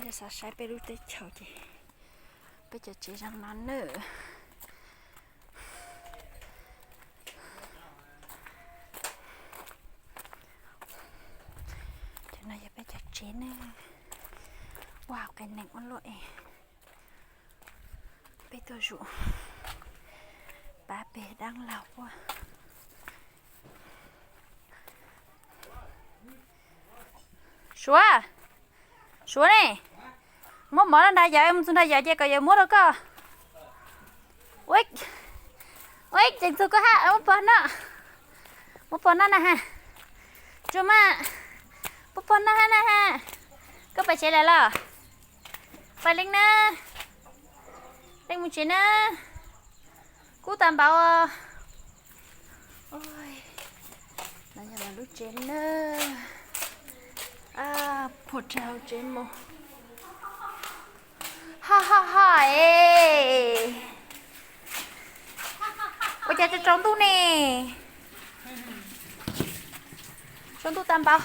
Xav saib peb lub teb chaws ces peb cov tsev zoo no nawb. Cov no yog peb cov tsev nawb. Ua qias neeg ua luaj es peb tuaj zuj pav peg dab laug ua. Suav, Suav ne, muab mov no nrog yawg, mus txug nrog yawg ces kom yawg muab rau koj. Ua ib ceev txug koj hab, muab pog noj, muab pog noj na ha. Tsuag mas, muab pog noj hab na ha. Koj pais tsev lawm los? Pais Leej na, Leej mus tsev na. Kub tas npaum. No yog lub tsev na. Puag rau hauv tsev mus. Ha ha ha es. Ua cas tsaus ntuj ne? Tsaus ntuj tas npaum.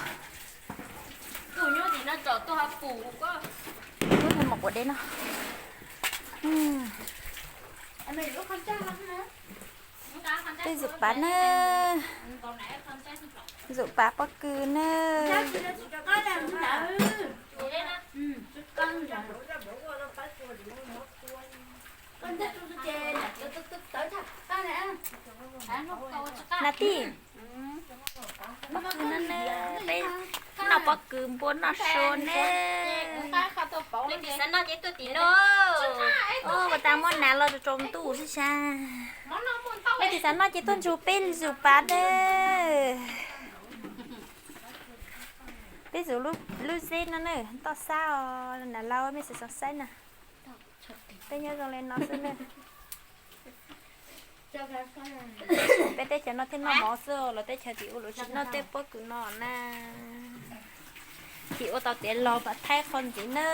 Mus quav dej no. Peb zuj pav na, zuj pav pob kws na. Nas tij, pob kws no ne, peb noj pob kws npua noj sua ne. Ua tas muab nas los tsaus ntuj xwb sas. Leej twg xav noj ces tuaj ntsug peb zuj pav na. Peb zuj lub zeb no na, toj xab os, nas laus mej xav xav saib na. Peb nyob zoo li no xwb na. Peb teb chaws no thiaj noj mov xwb, los teb chaws tim ub lawv tsis noj tej pob kws no na. Tim ub tau tiav los mas thaij qhov ntxiv na.